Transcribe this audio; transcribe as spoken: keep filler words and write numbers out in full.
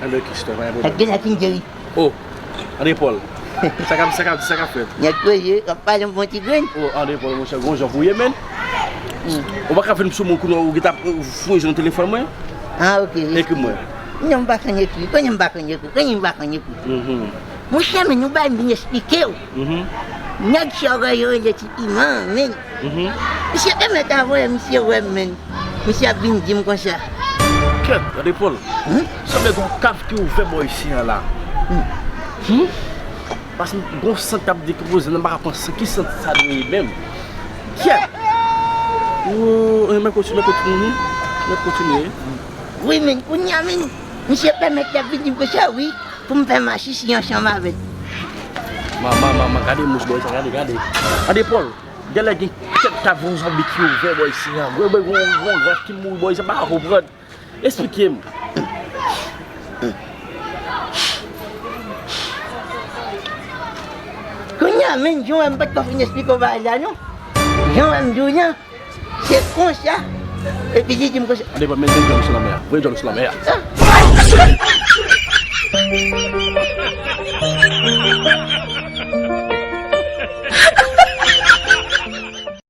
Enben, Christophe, pa gen pwoblèm. Sa k gen la, King Jerry? Oh, André Paul. Sa k ap, sa k ap, sa k ap fèt? Nèg koze, w ap pale yon bon ti grenn. Oh, André Paul, monchè, gon jan pou w ye, menn. Ou pa ka vin sou mwen kounye a, ou gentan ap, ou foure je nan telefòn mwen? Ah, ok. Ekri mwen. Non, m pa konn ekri. Konnen m pa konn ekri. Konnen m pa konn ekri. Mhm. Monchè, men nou bay m vin esplike w. Mhm. Nèg sa yo rele Ti Piman, men. Mhm. Misye te mèt avoye misye wè m, men. Misye ap vin di m konsa. Kèt, gade Paul. Hmm? Sanble gon kav ki ouvè bò isi an la. Hmm. Hmm? Paske gon sant k ap dekonpoze, nan pa ka pran san, ki sant sa dwe ye menm? Kèt! Oh, men kontinye, men kontinye. Men kontinye. Wi, men, kounye a, men, misye pèmèt l ap vin di m konsa, wi, pou m fè mach isi ansanm avè l. Manman, manman, gade mouch bò sa, gade, gade. Gade Paul, genlè gen kèk kav yon zonbi ki ouvè bò isi an. Gwo, gwo, gwo, gwo rat ki mouri bò isi an, pa ka konprann. Esplike m. Kounye a, menm, jan w wè m pa t ko fin esplike w bagay la, non. Jan w wè m di w, non. Se konsa. Epi li di m konsa. Gade, men, men djòl sou lanmè a. Voye djòl sou lanmè a. Ah.